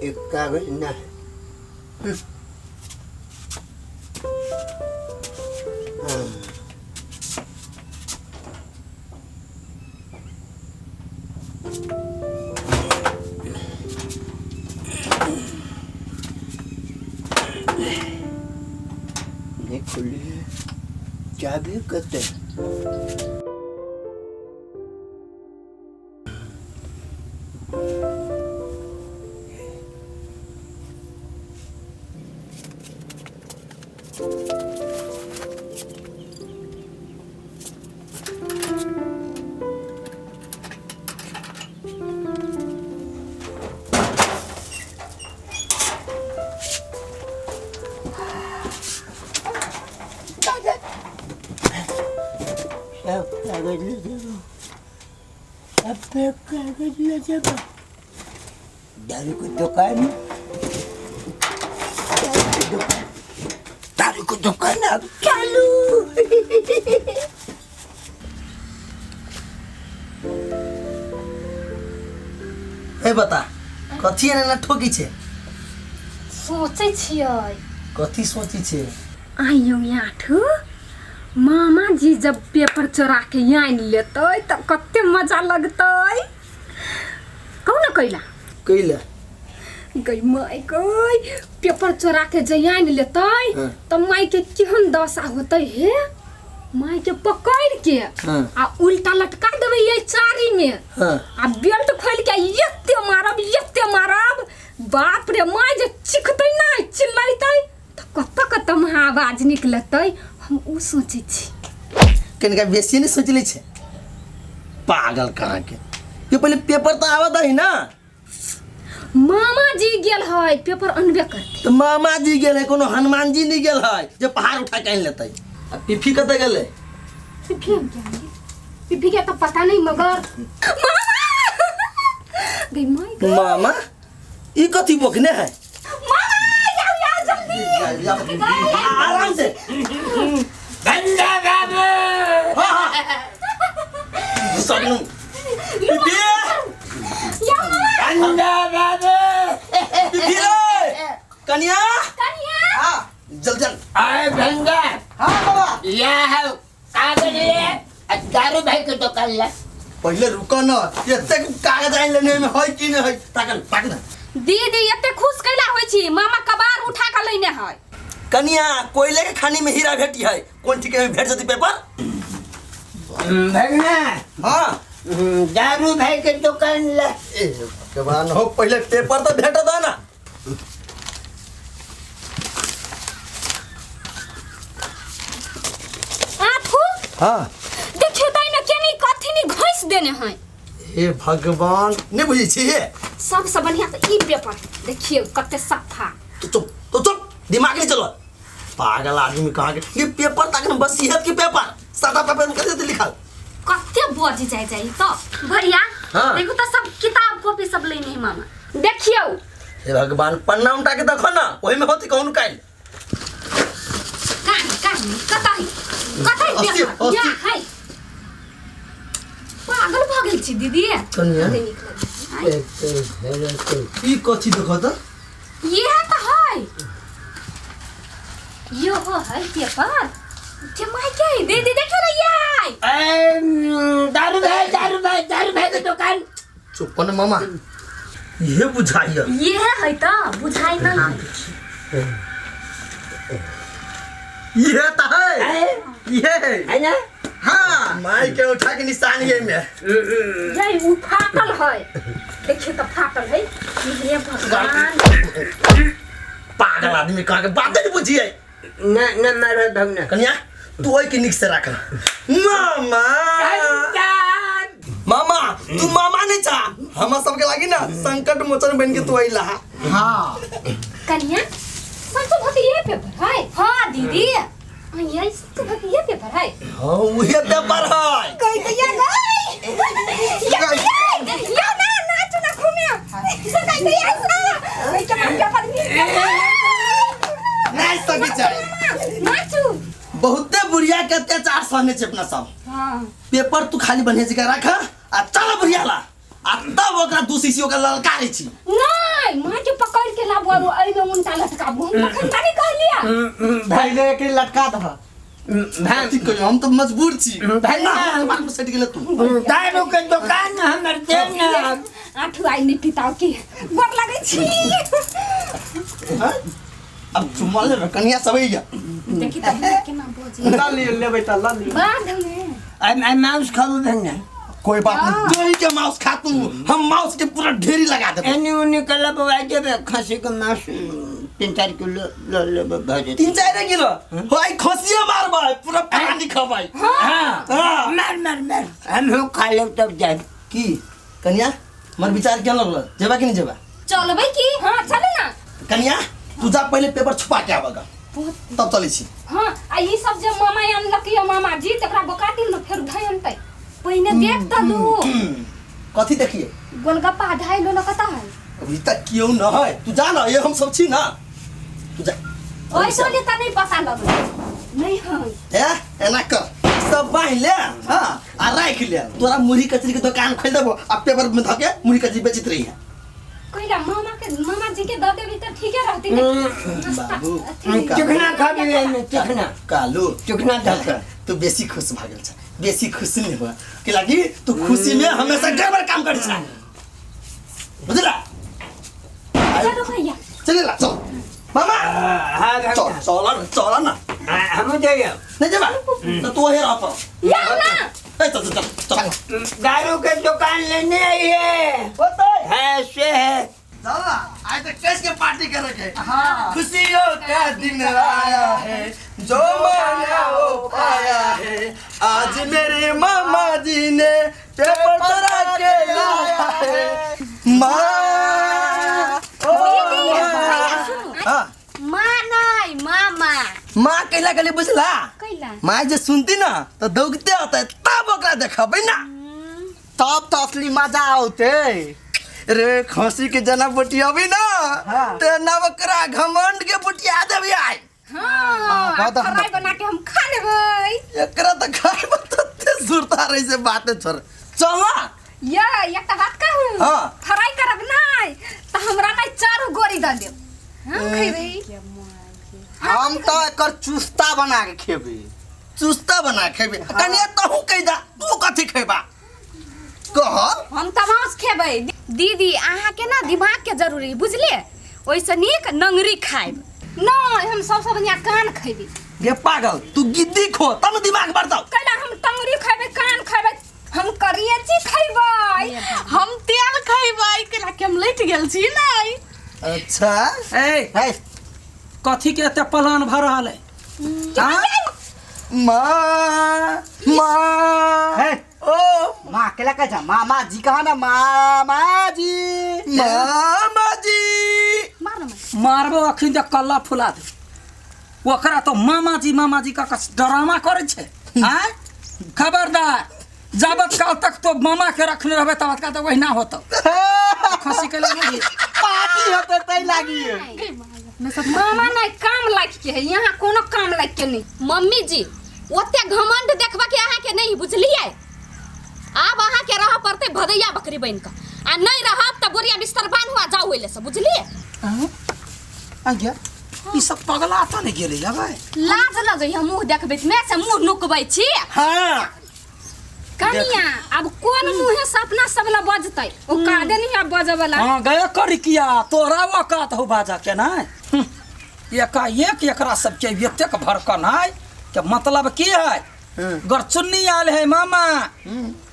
एक कागज ना है। हाँ। नहीं खुली है, चाबी कते? सब कागज ले जाओ, सब कागज ले जाओ। दारू की दुकान, दारू की दुकान, दारू की दुकान अब चालू। ए बता, कथी एना ठोकी छे? सोचै छियै। कथी सोची छे? आइयो आठू, मामा जी जब पेपर चोरा के आनि लेतै तब कते मजा लगतै। कहू ने कैला? कैला? गई माय गई, पेपर चोरा के जे आनि लेतै त माय के केहन दशा होतै हे। माय के पकड़ के आ उल्टा लटका देबै ये चारी में आ बेल्ट खोल के एते मारब एते मारब, बाप रे माय जे चिखतै ना चिल्लैतै त कत कत महा आवाज निकलतै। हम उ सोचै छी। कनिका बेसी नहीं सोच लै छे पागल कहाँ के। ये पहले पेपर तो आवत है ना। मामा जी गेल है पेपर अनबे करते। तो मामा जी गेल है, कोनो हनुमान जी नहीं गेल है जे पहाड़ उठा के आनि लेतै। आ पिफी कतऽ गेलै? पिफी हम क्या जानी? पिफी के तो पता नहीं, मगर मामा गई माई गई। मामा ई कथी बोकने है? मामा जाओ यार जल्दी, आराम से। गंगा बाबू। हाँ हाँ सगनू पिफी या मामा गंगा बाबू। पिफी रे कन्या कन्या हाँ जल जल आए गंगा। हाँ बाबा यह कागज ले दारू भाई के दुकान ला। पहले रुको न, एतेक कागज आनि लेने में है कि नहीं है, ताकन ताकन। दीदी एते खुश कैला होय छी? मामा कबार उठा के लेने है। कन्या कोयले के खानी में हीरा भेटी है, कोन ठीक में भेट जती पेपर? भगना। हाँ दारू भाई के दुकान ला। ए भगवान हो, पहले पेपर तो भेट दो ना। आठू हाँ देखियो तै न केनी कथी नी घोस देने है। हे भगवान नहीं बुझै छी हे। सबसे बढ़िया तो ई पेपर देखियो कते सफा। तो चुप, तो चुप, दिमाग नहीं चलो पागल आदमी कहाँ के। ये पेपर तक न बसीहत के पेपर सादा पेपर में कैसे लिखल कते बोझ जाय जाय तो भैया। हाँ। देखो तो सब किताब कॉपी सब लेने है मामा। देखियो हे भगवान, पन्ना उल्टा के देखो ना, ओही में होती कौन काइल। कान कान कतई कतई पेपर या है। पागल भ गेल छी दीदी। कन्या कते नीक लगै। ई कथी देखो त? ये तो है, यो हो है पेपर के my के दीदी देखो ना ये। दारू भाई दारू भाई दारू भाई के दुकान। चुप न मामा, ये बुझाइए ये है त बुझाई नहीं। ये तो है, ये है ना। हाँ माई के उठा के निशान ये में ये उ फाटल है, देखियो त फाटल है। ये भगवान पागल आदमी कहाँ के बात नहीं बुझिए। ना ना मारो भगना। कन्या तू ओई के निक से रख। मामा मामा तू मामा नहीं छा, हम सबके लागी ना संकट मोचन बन के तू आइला। हाँ कन्या सब तो भती ये पेपर है। हाँ दीदी ये सब तो भती ये पेपर है। हाँ वही पेपर है। कह तो या गई या या ना नाच ना घूमे कह तो या ना के पेपर नहीं सकी छै नाचू। बहुते बुढ़िया के अत्याचार सहने छै अपना सब। हाँ पेपर तू खाली बढ़िया जगह रख आ चल बुढ़िया ला, आ तब ओकरा दू शीशी ओकरा ललकारै छी। नहीं माँ के पकड़ करू एहिमे उनटा लटकाबू हम तखन तारी कहलियै पहिले एकरे लटका दह भाई की कहियो हम तऽ मजबूर छी भाई ना दिमाग में सटि गेलै तू दारू के दुकान हमर दे ना आठू आइ नहि पिताओ की गोर लगै छी हैं? अब चुम्मा ले कनिया सब अइया देखी तऽ हमरा केना बजै ल लियो लेबै तऽ ल लियो बादमे आई मांस खाऊ भंगा कोई बात नहीं जोही के मांस खा तू हम मांस के पूरा ढेरी लगा देबे एनी उनी कला बवाई देबे खसी के मांस 3-4 किलो ल लेबे भऽ जेतै। 3-4 किलो हो आई खसिया मारबै पूरा पानी खबै। हाँ। हाँ। मार मार मार, हम खा लेब तब जाए। की कनिया, मर विचार केना लगल? जेबा कि नहीं जेबा? चलबै की, हाँ चलू ना। कनिया, तू जा पहिले पेपर छुपा के आबगा, तब चलै छी। हाँ, आ ई सब जे मामा आनलक ये मामा जी, तकरा बोका दिल ने फेर धइ अनतै। पहिने देख त लू। कथी देखिए? गोलगप्पा 2.5 लो कता है? अभी तक क्यों न है, तू जा ना, ये हम सब छी ना, तू जा। ओइ सोली त नहीं पता लगलै नहीं है। ए एना कर, सब बान्हि ले, हाँ, आ राखि ले। तोरा मुरही कचरी के दुकान खोलि देबो आ पेपर में धके मुरही कचरी बेचित रही है। कहिला मामा के, मामा जी के द देबी त ठीके रहती ने नाश्ता, बाबू, अथी। चिकना खाबी एहिमे चिकना? कालू। चिकना धक। तू बेसी खुश भऽ गेल छ, बेसी खुश नहीं हुआ कि लागी तू खुशी में हमेशा गड़बड़ काम करै छ, बुझला? चलो भैया। चले ला, चल मामा। हाँ। चल चल न, चल न। हम जाइए। नहीं जेबा तो तू वही रह पर। या ना। ए चल चल चल चल। दारू के दुकान लेने आई है। होतै। है से है। चल ना, आज तो कैश के पार्टी करे के। हाँ, खुशियों का दिन आया है, जो मांगा वो पाया है, आज मेरे मामा जी ने पेपर चुरा के लाया है। माँ ओ दीदी, माँ। भैया सुनू। हाँ। माँ नहीं, मामा। माँ कैला गली बुझला? कैला? माँ जे सुनती ना तो दौगते होते, तब ओकरा देखबै ना। तब तो असली मजा औते। रे खसी के जना बटियाबी ना, हाँ। ते नवकरा घमंड के बटिया देबी आइ। हाँ, हाँ, आ फ्राई बना के हम खा लेबै। एकरा त खाइब तते सुरता रही से बाते छोड़, चल ना। या एकटा बात कहू? हाँ। फ्राई करब नहीं त हमरा नहीं चारू गोरी द देब, हम खैबै। हम तो एकर चुस्ता बना के खेबै। चुस्ता बना खेबे? कनिया, तहू कहि दा, तू कथी खेबा कह। हम त मांस खेबै। दीदी, अहाँके ना दिमाग के जरूरी बुझलिए, ओहिसँ नीक नंगरी खायब। नहीं, हम सबसे बढ़िया कान खैबै। गे पागल, तू गिद्दी खो तब न दिमाग बढ़तौ। कैला हम टंगरी खैबै, कान खैबै, हम करियची खैबै। हम तेल खैबै, कैला कि हम लटि गेल छी नै। अच्छा। ए। है। कथी के एते प्लान भऽ रहल है? हाँ? माँ माँ है। ओ। माँ केला कहै छ? मामा जी कहा ना, मामा जी। मामा जी। मार ना। मारबो अखन तऽ कल्ला फुला दे ओकरा। तो मामा जी मामा जी का ड्रामा करै छै आँय? खबरदार, जाबत काल तक तो मामा के रखने रहबै ताबत काल तक वहिना होतौ। खसी के लगे। पार्टी होते तै लागी। मामा नहीं काम लायक के है, यहाँ कोनो काम लायक के नहीं। मम्मी जी, ओते घमंड देखबा के अहाँके नहीं बुझलिए। आब अहाँके रहऽ पड़तै भदैया बकरी बनि कऽ, आ नहीं रहब तऽ बोरिया बिस्तर बान्हू आ जाउ ओहि से, बुझलिए? आज्ञा, ई सब पगला तऽ नहि गेलै भाइ? लाज लगै है मुँह देखबै में से, मुँह नुकबै छी। हाँ। कनिया, अब कोन मुँहे से अपना सब ला बजतै? ओ कादे नहीं अब बजै वाला। हाँ गया करिकिया, तोरा औकात हो बाजा के नहि? एकाएक एकरा सबके एतेक भड़कन है के मतलब की है? गरचुन्नी आयल है मामा,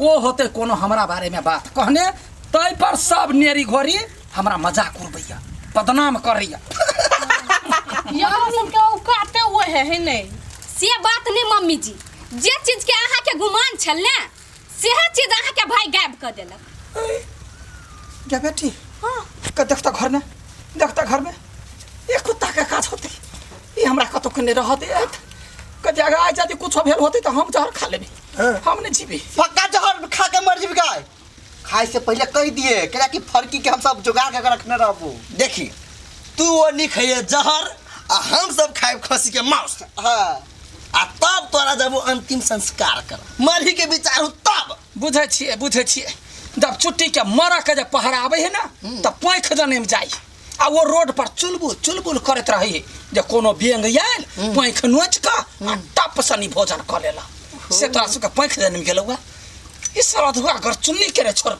ओ होते कोनो हमरा बारे में बात कहने, तै पर सब नेरी घोरी हमरा मजाक उड़बैया, बदनाम करैया। यहाँ सबके औकाते वो है, है नहीं? से बात नहीं मम्मी जी, जे चीज के अहाँके गुमान छल ने, सेहे चीज अहाँके भाई गायब कऽ देलक। क्या बेटी, हाँ देखता घर में, देखता घर में एक कुत्ता के काज होते। ई हमरा कतौ के नहीं रह देत के जगह। आइ यदि कुछो भेल होते तऽ हम जहर खा लेबी, हम नहीं जीबी। पक्का जहर खा के मर जेबी गाय। खाए से पहले कह दिए केला कि फरकी के हम सब जुगाड़ के रखने रहबो। देखी, तू वो नहीं खाइए जहर आ हम सब खाए खसी के मांस। हाँ। आ तब तोरा जब अंतिम संस्कार कर मरही के विचार हो तब। बुझै छियै, बुझै छियै। जब चुट्टी के मरऽ के जब पहरा आबै है ना, तऽ पाँखि जनमि जाइ। आ वो रोड पर चुलबुल चुलबुल करैत रही जे कोनो बेंग आयल पैंख नोच कऽ आ टप सनी भोजन कऽ लेला से तोरा सबके पैंख देने गेलौ ई सरधुआ गरचुन्नी के रे छोड़।